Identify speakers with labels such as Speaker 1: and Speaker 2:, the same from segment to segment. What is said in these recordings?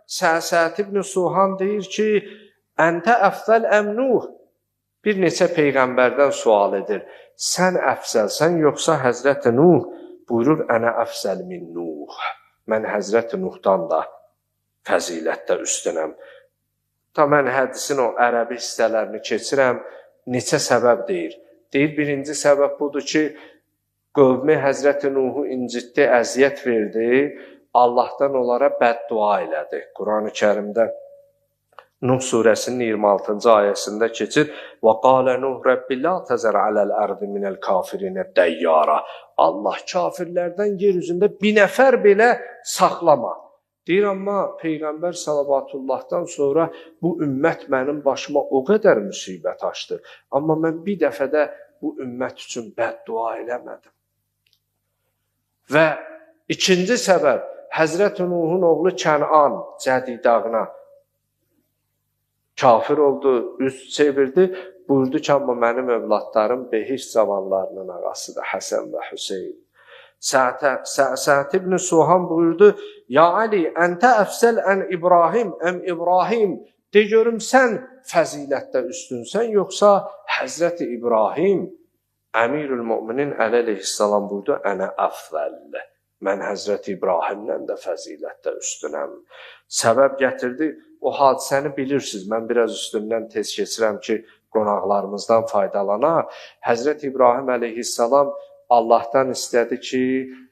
Speaker 1: Səsət ibn Suhan deyir ki, Əntə əfzəl əm Nuh? Bir neçə peyğəmbərdən sual edir. Sən əfzəlsən yoxsa Həzrəti Nuh? Buyurur, ənə əfzəl min Nuh. Mən Həzrəti Nuhdan da fəzilətdə üstünəm. Ta mən hədisin o ərəbi hissələrini keçirəm, neçə səbəb deyir. Deyir, birinci səbəb budur ki, qövmi Həzrəti Nuhu incitdi, əziyyət verdi, Allahdan onlara bəddua elədi. Quran-ı Kərimdə Nuh surəsinin 26-cı ayəsində keçir. Və qalə Nuh Rəbbi la təzər aləl ərdi minəl kafirinə dəyyara. Allah kafirlərdən yer üzündə bir nəfər belə saxlama. Deyir, amma Peyğəmbər salavatullahdan sonra bu ümmət mənim başıma o qədər müsibət açdı. Amma mən bir dəfə də bu ümmət üçün bəddua eləmədim. Və ikinci səbəb, Həzrət Nuhun oğlu Kənan Cədi dağına kafir oldu, üz çevirdi. Buyurdu ki, amma mənim övladlarım behişt cavanlarının ağasıdır, Həsən və Hüseyin. Səət ibn Suhan buyurdu, Ya Ali, əntə əfsəl ən İbrahim, əm İbrahim, de görüm sən fəzilətdə üstünsən, yoxsa Həzrəti İbrahim? Əmirül Müminin Əli əleyhissalam buyurdu, ənə əfzəl. Mən Həzrəti İbrahimlə də fəzilətdə üstünəm. Səbəb gətirdi, o hadisəni bilirsiniz, mən biraz üstündən tez keçirəm ki, qonaqlarımızdan faydalanaq. Həzrəti İbrahim əleyhissalam Allahdan istədi ki,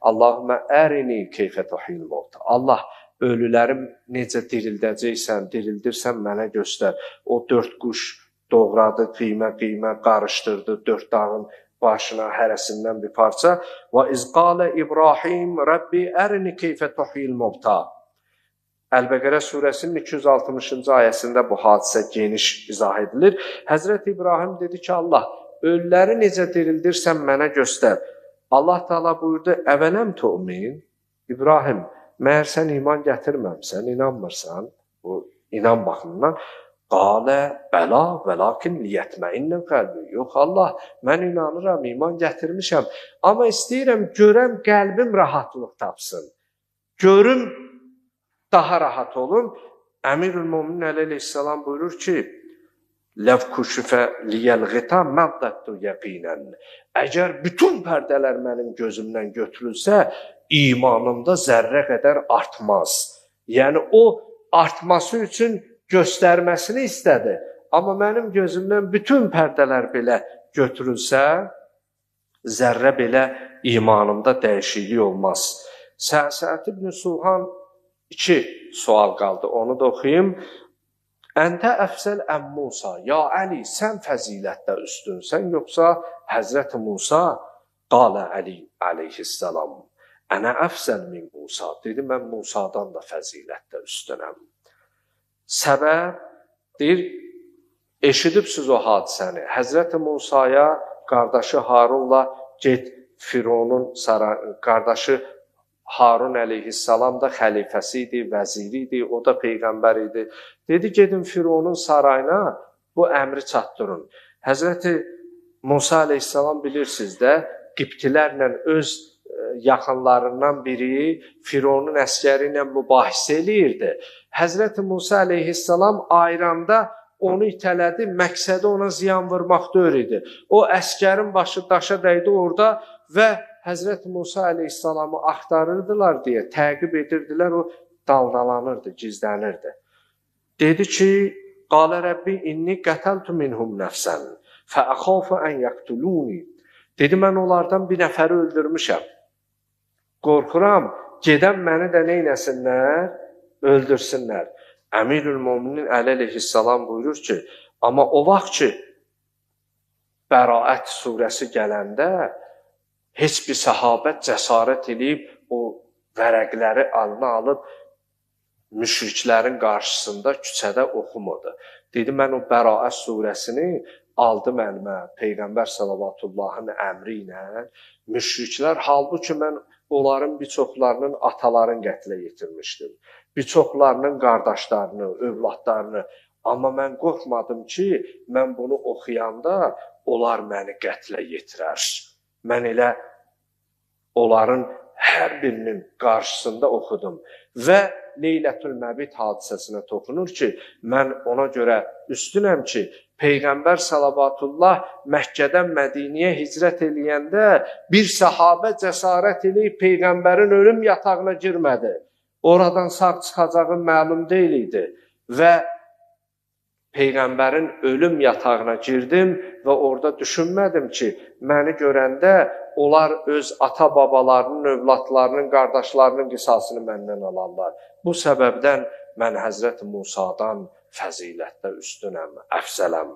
Speaker 1: Allahümmə ərini keyfə tuhil mevta. Allah, ölülərim necə dirildəcəksən, dirildirsən mənə göstər. O 4 quş doğradı, qiymə-qiymə qarışdırdı 4 dağın başına hərəsindən bir parça. Və izqalə İbrahim Rəbbi ərini keyfə tuhil mevta. Əl-Bəqərə surəsinin 260-cı ayəsində bu hadisə geniş izah edilir. Həzrət İbrahim dedi ki, Allah, ölüləri necə dirildirsən mənə göstər. Allah Teala buyurdu, əvələm tu'min? İbrahim, məyər sən iman gətirməmsən, inanmırsan? Bu inan baxımından. Qalə bəla və lakin liyətməinnə qəlbi. Yox Allah, mən inanıram, iman gətirmişəm. Amma istəyirəm, görəm qəlbim rahatlıq tapsın. Görüm, daha rahat olun. Əmirül Müminin Əli əleyhissalam buyurur ki, Ləv kuşifə liyəl-ğita məddəttu yəqinən. Əgər bütün pərdələr mənim gözümdən götürülsə, imanımda zərrə qədər artmaz. Yəni, o artması üçün göstərməsini istədi. Amma mənim gözümdən bütün pərdələr belə götürülsə, zərrə belə imanımda dəyişiklik olmaz. Səsət ibn Suhan 2 sual qaldı, onu da oxuyum. Əntə əfzəl əm Musa, ya Əli, sən fəzilətdə üstünsən, yoxsa Həzrət Musa? Qalə Əli əleyhissalam, ənə əfzəl min Musa, dedi, mən Musadan da fəzilətdə üstünəm. Səbəb, deyir, eşidibsiz o hadisəni. Həzrət Musaya qardaşı Harunla get Fironun qardaşı Harun əleyhissalam da xəlifəsi idi, vəziri idi, o da peyğəmbər idi. Dedi, gedin Fironun sarayına bu əmri çatdırın. Həzrəti Musa əleyhissalam bilirsiniz də, Qibtilərlə öz yaxınlarından biri Fironun əskəri ilə mübahisə eləyirdi. Həzrəti Musa əleyhissalam ayranda onu itələdi, məqsədi ona ziyan vurmaq deyil idi. O əskərin başı daşa dəydi orada və Həzrət Musa əleyhissalamı axtarırdılar deyə təqib edirdilər, o daldalanırdı, gizlənirdi. Dedi ki, Qalə Rəbbi inni qətəltu minhum nəfsən, fəəxafu ən yəqtuluni. Dedi, mən onlardan bir nəfəri öldürmüşəm. Qorxuram, gedən məni də neynəsinlər? Öldürsünlər. Əmirül Müminin Əli əleyhissalam buyurur ki, amma o vaxt ki, Bəraət surəsi gələndə, heç bir səhabət cəsarət eləyib o vərəqləri alına alıb müşriklərin qarşısında küçədə oxumadı. Dedi, mən o Bəraət surəsini aldım əlimə Peyğəmbər salavatullahın əmri ilə. Müşriklər, halbuki mən onların bir çoxlarının atalarını qətlə yetirmişdim. Bir çoxlarının qardaşlarını, övladlarını. Amma mən qorxmadım ki, mən bunu oxuyanda onlar məni qətlə yetirər. Mən elə onların hər birinin qarşısında oxudum. Və Leylətül Məbit hadisəsinə toxunur ki, mən ona görə üstünəm ki, Peyğəmbər salavatullah Məkkədən Mədiniyə hicrət eləyəndə bir səhabə cəsarət eləyib Peyğəmbərin ölüm yatağına girmədi. Oradan sağ çıxacağı məlum deyil idi və Peyğəmbərin ölüm yatağına girdim və orada düşünmədim ki, məni görəndə onlar öz ata-babalarının, övladlarının, qardaşlarının qisasını məndən alarlar. Bu səbəbdən mən Həzrət Musadan fəzilətdə üstünəm, əfzələm.